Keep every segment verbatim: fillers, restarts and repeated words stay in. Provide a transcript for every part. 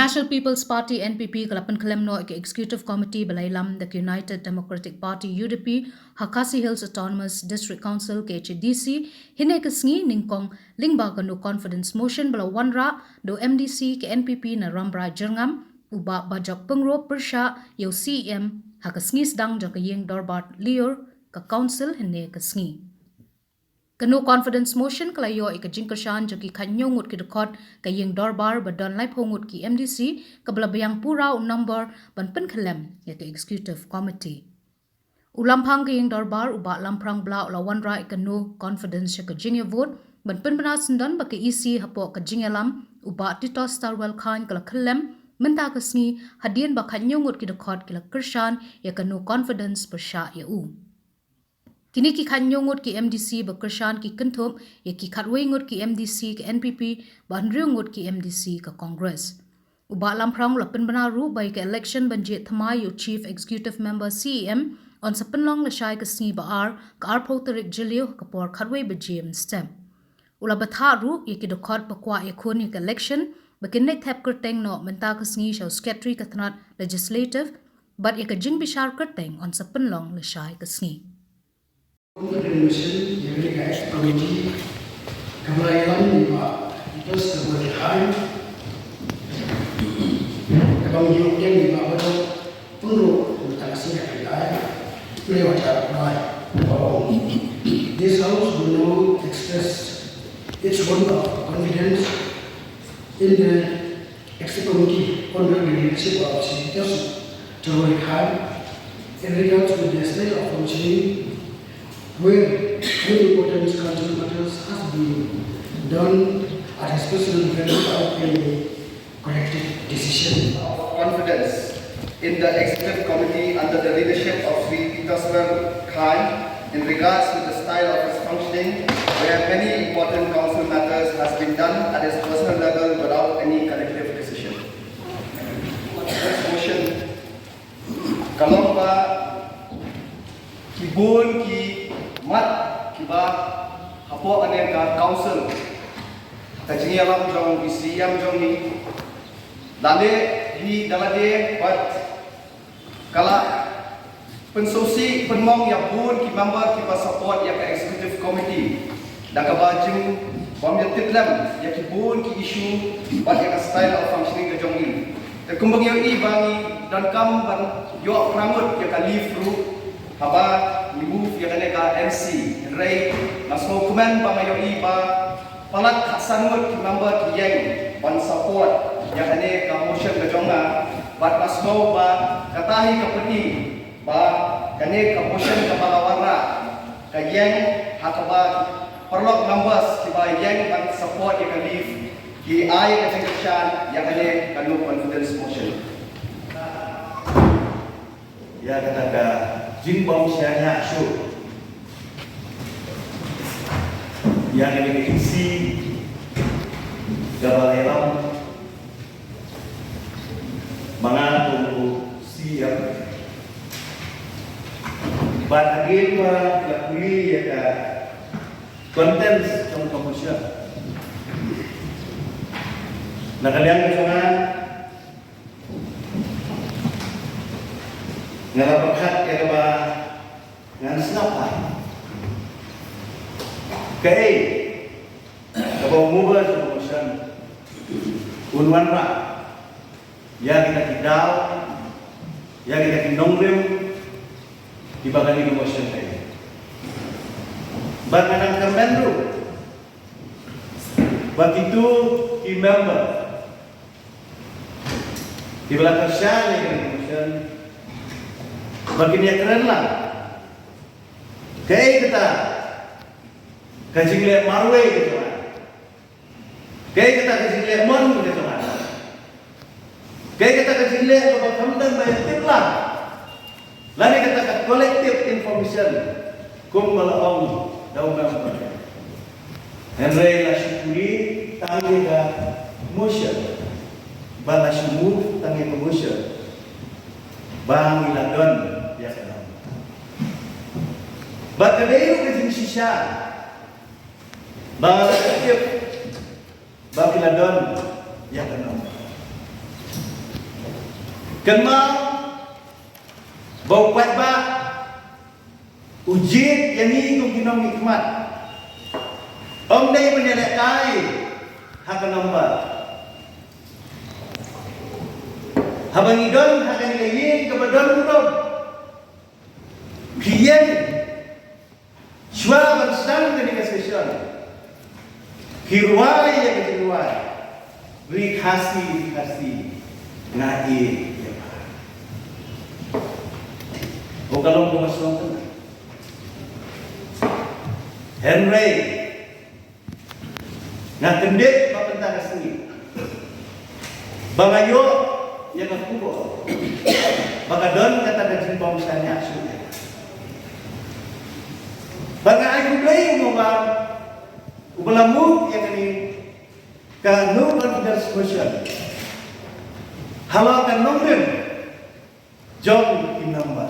National People's Party, N P P, ka la pynkhlem noh ïa ka Executive Committee ba la ïalam da ka United Democratic Party, U D P, ha Khasi Hills Autonomous District Council, K H A D C, hynne ka sngi nyngkong lyngba ka no confidence motion ba la wanrah da u M D C ka N P P na Rambrai Jyrngam, u Bah Bajok Pyngrope, pyrshah ïa u C E M ha ka sngi sdang jong ka ïing dorbar lyiur ka council hynne ka sngi. Ka no confidence motion ka la ïoh ïa ka jingkyrshan jong ki khathynñiew ngut ki dkhot ka ïing dorbar ba don laiphew ngut ki M D C, kaba la biang pura u nombor ban pynkhlem ïa ka executive committee. U lamphang ka ïing dorbar, u Bah Lamphrang Blah, u la wanrah ïa ka no confidence sha ka jingïa vote ban pynbna syndon ba ka E C hapoh ka jingïalam, u Bah Titosstarwell Chyne, ka la khyllem mynta ka sngi, hadien ba khathynñiew ngut ki dkhot ki la kyrshan ïa ka no confidence pyrshah ïa u. Kine ki khathynñiew ngut ki M D C ba kyrshan ki kynthup ïa ki khatwei ngut ki M D C ka N P P, ba hynriew ngut ki M D C ka Congress. U Bah Lamphrang u la pynbna ruh ba ïa ka election ban jied thymmai ïa u Chief Executive Member, C E M, yn sa pynlong lashai ka sngi ba ar, ka arphew tarik Jylliew, ha ka por khatwei baje mynstep. U la bthah ruh ïa ki dkhot ba kwah ïakhun ïa ka election ba kin leit thep kyrteng noh mynta ka sngi sha u Secretary ka tnat Legislative, bad ïa ka jingbishar kyrteng yn sa pynlong lashai ka sngi. Confidence motion ïa kane ka executive committee, kaba la ïalam da u Bah Titosstarwell Chyne, kaba ngi ïoh pdiang da u Bah Bajok Pyngrope mynta ka sngi, ka dei, Play Water Apply. This House will now express its vote of confidence in the Executive Committee under the leadership of Shri Titosstarwell Chyne in regards to the style of functioning, where many important council matters has been done at a special event without any collective decision. Confidence in the Executive Committee under the leadership of Shri Titosstarwell Chyne in regards to the style of its functioning, where many important council matters has been done at its personal level without any collective decision. Next motion. Ka long ba ki bun ki mat kiba hapoh kane ka council, ka jingïalam jong i C E M jong ngi, la leh hi da lade bad ka la pynsngewsih pynmong ïa bun ki member kiba support ïa ka executive committee, da kaba jingbym ïatitlem ïa ki bun ki issue bad ïa ka style of functioning ka jong ngi. Te kumba ngi ïohi ba ngi donkam ban ïoh phra ngut ïa ka leave ruh haba ngi move ïa kane ka M C, hynrei nga sngewkmen ba nga ïohi ba palat khatsan ngut ki member ki ïeng ban support ïa kane ka motion ka jong nga, bad nga sngew ba kata hi ka pyni ba kane ka motion kaba nga wanrah ka ïeng ha kaba paralok members kiba ïeng ban support ïa ka leave ki ai ka jingkyrshan ïa kane ka no confidence motion. Ïa kata ka jingbym shaniah shuh. Ïa kane ka E C kaba la ïalam ma nga kum u C E M. Bad hadien ba la pule ïa ka contents jong ka motion, na ka liang ka jong nga, nga la pyrkhat ïa kaba ngan sngap bha. Kaei kaba u mover jong ka motion un wanrah ïa kita ki daw, ïa kita ki nongrim kiba kane ka motion ka ïeng. Bad nga dang kyrmen ruh ba kito ki member kiba la kyrshan ïa kane ka motion ba kin ïakren lang kaei kata ka jingleh marwei ka jong nga, kaei kata ka jingleh mon ka jong nga, kaei kata ka jingleh kaba khamtam ba ïatip lang, lane kata ka collective information, kumba la ong da u member. Hynrei la shu pule tang ïa ka motion, bad la shu move tang ïa ka motion ba ngi la don ïa ka nam. Bad ka dei ruh ka jingshisha ba la tip ba ki la don ïa ka nam. Kynmaw ba u paidbah u jied ïa ngi kum ki nongmihkhmat. Ym dei ban ïalehkai ha ka nombar. Haba ngi don ha kane ka ïing kaba don burom, phi ïeng shuwa ban sdang kane ka session, phi rwai ïa ka jingrwai Ri Khasi, Ri Khasi, nga ïeit ïa pha. O, ka long kaba sngewtynnat. Hynrei nga kyndit ba mynta ka sngi ba nga ïoh ïa ka khubor ba ka don kata ka jingbym shaniah shuh. Ba nga ai khublei ïa u Bah uba la move ïa kane ka no confidence motion halor ka nongrim jong ki member.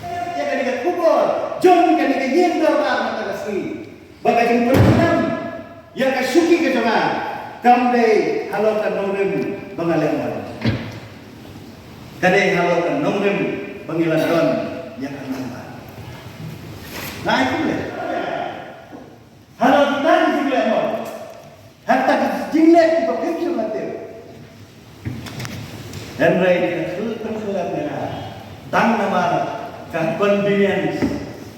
Ïa kane ka khubor jong kane ka ïing dorbar mynta ka sngi ba ka jingpynskhem ïa ka shuki ka jong nga kam dei halor ka nongrim ba nga leh mon. Ka dei halor ka nongrim ba ngi la don ïa ka member. Nga ai khublei. Haba kita ki jingleh mo, hata ki jingleh kiba pynshong hati. Hynrei ka khul pynkhulap na tang namar ka convenience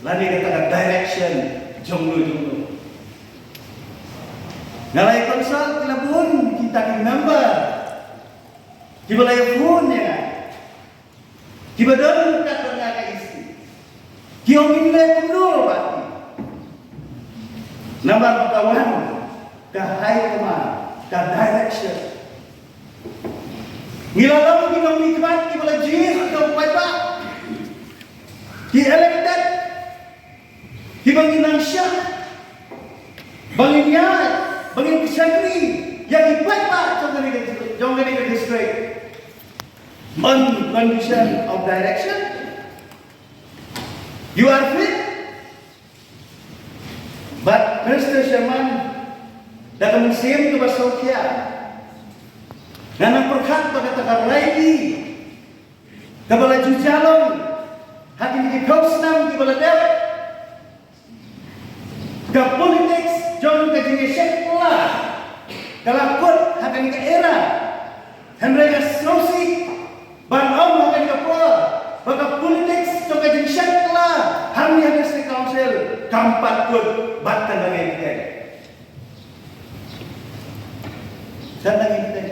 lane kata ka direction jong no jong no. Nga la ïa consult ki la bun kita ki member kiba la ïa phone ïa nga. Kiba don kat ba nga ka isi. Ki ong in leh kumno ba. Namar ba ka wan ka high command, ka direction. Ngi la long ki nongmihkhmat kiba la jied da u paidbah. Ki elected. Kiba ngin nang shah, ba ngin ïaid, ba ngin shakri ïa ki paidbah jong kane ka, jong kane ka district on condition of direction. You are fit. But Mister Chairman, da ka mynsiem kaba sngewkhia, nga nang pyrkhat ba kata ka rally kaba la ju jalong ha kine ki phew snem kiba la dep. Ka politics jong ka jingïashet kylla ka la kut ha kane ka era. Hynrei nga sngewsih ban ong ha kane ka por ba ka politics jong ka jingïashet kylla hangne ha District Council kam pat kut bad ka dang ïa Kan dang ïa.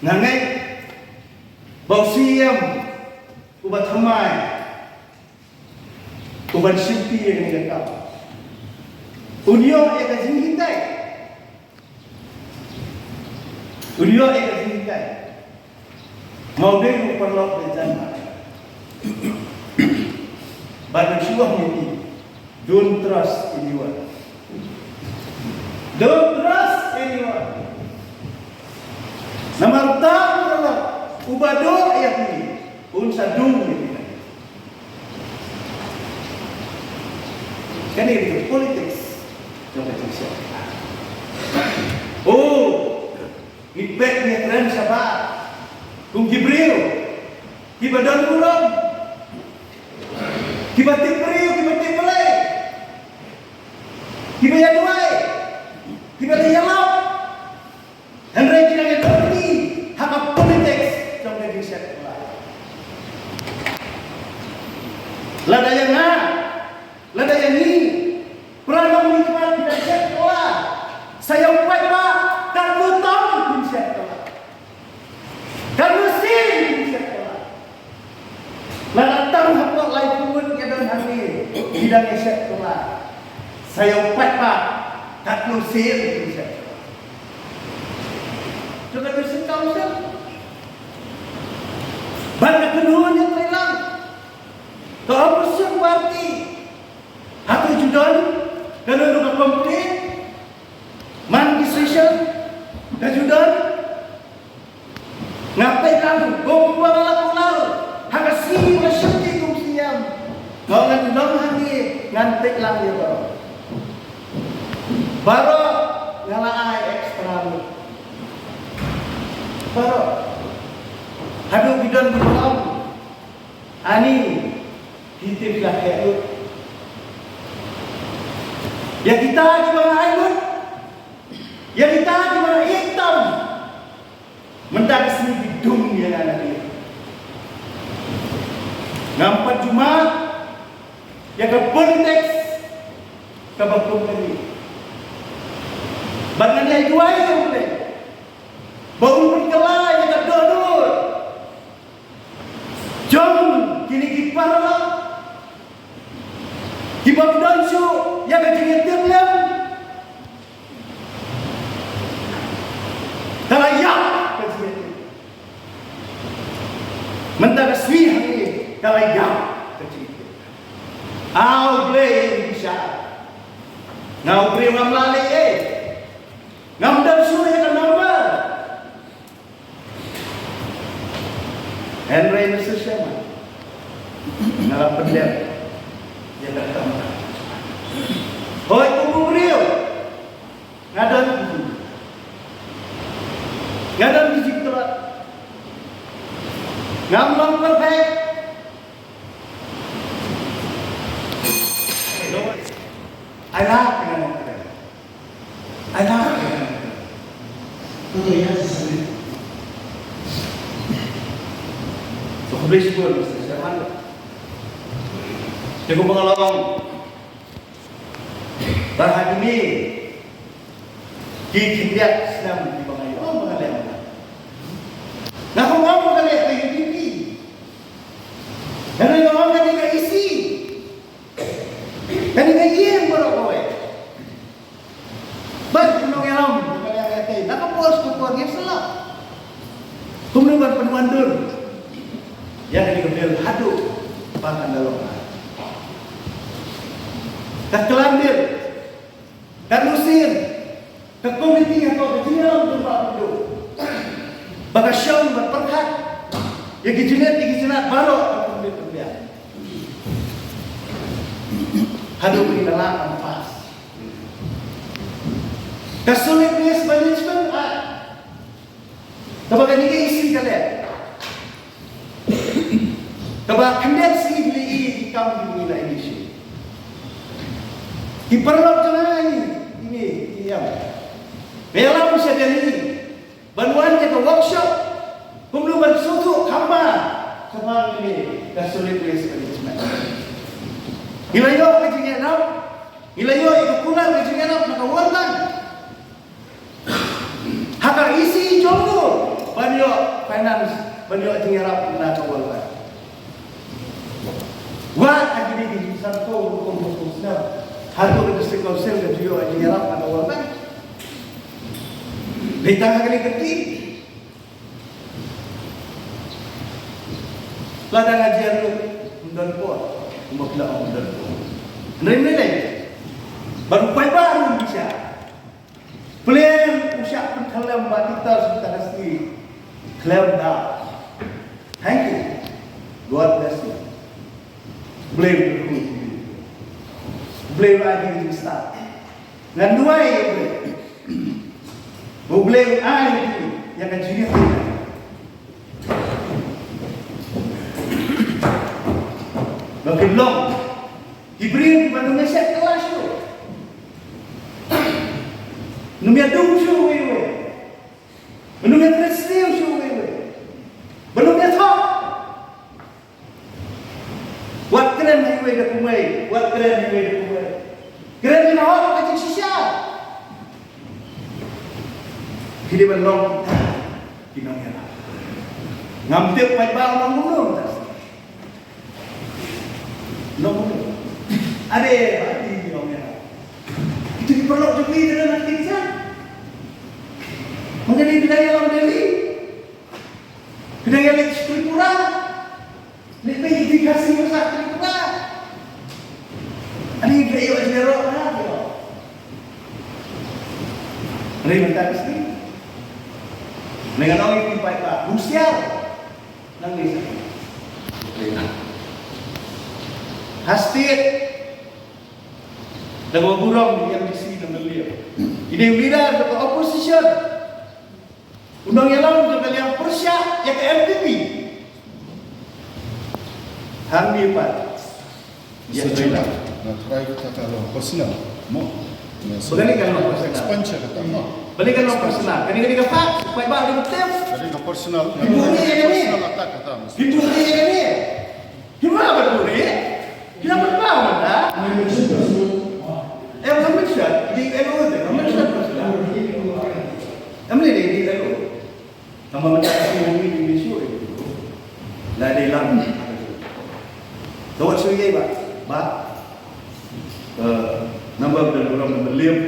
Nga ngeit ba u C M uba thymmai, uban shimti ïa kane ka kam, un ïoh ïa ka jinghikai. Un ïoh ïa ka jinghikai. Nga u dei u paralok ba jan ma. Bad nga shu ong ïa phi, don't trust anyone. Don't trust anyone. Namar uta u paralok uba duh ïa phi, un sa dung ïa phi. Kane ka politics jong ka jingïashet. Oh, ngi peit ngi kren shabar kum ki briew kiba don burom, kiba tip briew, kiba tip Blei, kiba ïaduwai, kiba ïalap. Hynrei ki dang ïadon ki ha ka politics jong ka jingïashet kylla. Lada ïa nga, lada ïa ngi, para nongmihkhmat ki dang ïashet kylla, sa ïa u paidbah katno tam kin ïashet kylla, katno sien kin ïashet kylla. Lada tang hapoh laiphew ngut ïa don hangne ki dang ïashet kylla, sa ïa u paidbah katno sien kin ïashet kylla. Jong ka District Council. Bad ka kynhun ïa treilang ka opposition party. Hato ju don kano kano ka complain man ki session? Ka ju don? Nga peit lang kumba nga la kular ha ka sngi ba nga shim ti kum C M. Nga ong ngan long hangne ngan peit lang ïa baroh. Baroh nga la ai extra mut. Baroh. Haduh ki don ki ong, ani, ki tip la khe lut. Ïa kita kiba nga ai lut, ïa kita kiba nga ïeit tam, mynta ka sngi ki dung ïa nga na ki. Ngam pat ju mad ïa ka politics kaba kum kane. Bad ngan ïai duwai ïa U Blei ba un pynkylla ïa ka dohnud jong kine ki paralok kiba ym don shuh ïa ka jingïatiplem. Ka la ïap ka jingïatiplem. Mynta ka sngi hangne ka la ïap ka jingïatiplem. Aw Blei, bishar. Nga u briew ngam lah leh ei. Ngam don shuh ïa ka number. Hynrei Mister Sherman, nga la pyndep ïa ka kamra. Hooid, kum u briew nga don ki jing, nga don ki jingtlot. Ngam long perfect. Ai lad ïa nga nongkren. Ai lad ïa nga nongkren. Tutu ïa shisha. To khublei shibun Mister Chairman. Te kumba nga la ong, ba ha kine ki khyndiat snem kiba nga ïoh, ong ba nga leh, nga ong ba nga leh ka U D P. Nga ong ba nga leh ka E C. Kane ka ïing baroh kawei. Bad u nongïalam ka ïa ka tei na ka por sha ka por, ngim sngewthuh kumno ban pynwandur ïa kane ka bill haduh ba kan da long. Ka klam bill, ka nusin, ka komiti ha ka jingïalam jong ka Bah Pynduh ba ka shong ban pyrkhat ïa ki jingit ïa ki jinglat baroh ka komiti pynbiang. Haduh ba ki la lah ban pass ka Solid Waste Management Act, kaba kane ka E C ka leh, kaba khyndiat sngi ki la ïoh ki kam ki la initiate. Ki paralok jong nga ngi, ngi ïam, me lam sha Delhi ban wan ïa ka workshop kumno ban sngewthuh kham bha shaphang kane ka Solid Waste Management. Ngi la ïoh ka jingïarap, ngi la ïoh ïa ka kular ka jingïarap na ka World Bank ha ka E C jong u ban ïoh finance, ban ïoh jingïarap na ka World Bank. Wat ha kine ki jingsanto rukom rukom snem, hato ka District Council ka ju ïoh jingïarap na ka World Bank? Dei tang ha kane ka kti. Lada nga jia ruh ym don por, kumba ki la ong ym don por. Hynrei mynlei bad u paidbah ruh u bishar. Pyrshah u shah pynkhyllem ba kita shu ta ka sngi. Khlem da. Thank you. God bless you. Blame the Lord. Blame the Lord. Ngan duwai ïa U Blei. U Blei un ai ïa ka jingïarap. Ba kin long ki briew kiba ym ïa shet kylla shuh, ym ïa dung shuh uwei uwei, ym ïa trei sniew shuh uwei uwei, ba ym ïa thok. Wat kren ha iwei da kumwei, wat kren ha iwei da kumwei. Kren ïa ka hok ka jingshisha. Ki dei ban long kita ki nongïarap. Ngam tip paidbah u long kumno mynta. Long kumno. Ade, ade ki nongïarap. Kita ki paralok jong ngi, kita na ki sa. Mynta ki dei ban ïalam Delhi. Ki dei ban ïalam Tripura. Lehse ïa ki Khasi ba sah Tripura. Ani ki ïoh jingïaroh na ki ïoh. Ani mynta ka sngi. Ani nga ong ïa ki paidbah, husiar. Nangne sa. Ha state, da kaba burom ïa ki M D C na Mawlai. Ine u leader jong ka opposition. U nongïalam jong ka liang Shah ïa ka M P P. Hangne pat. Ïa, Mister Chairman, nga tharai kata ka long personal mo. Balei ka long personal? Expenditure kata mo. Balei ka long personal? Kane, kane ka fact, paidbah dei ban tip. Kane ka personal. Ki buhrieh ïa kane. Personal attack kata, Mister Ki buhrieh ïa kane. Hima ba buhrieh. Hima ba buhrieh. Em, ka mention, di L O te, ka mention personal. Em, ni, di L O. Tang ba mynta ka sngi mynmiet mynmiet shuh ïa u. La dei lang. Ka wat shu ïa ba, ba, eh, namar ba don burom namar lem.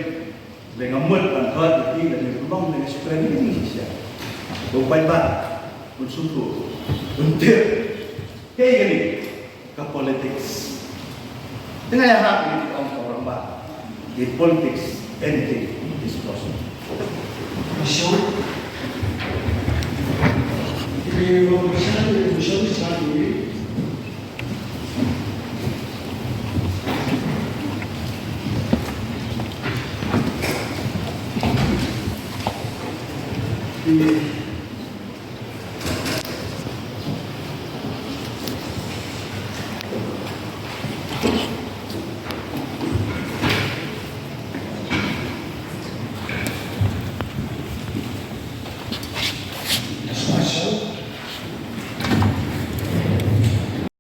Lei nga mut ban hurt ïa ki, lei nga long, lei nga shu kren ïa ki shisha. Ba u paidbah un sngewthuh, un tip. Kaei kane ka politics? Te nga ïahap ïa ki ong ka rangbah, in politics anything is possible.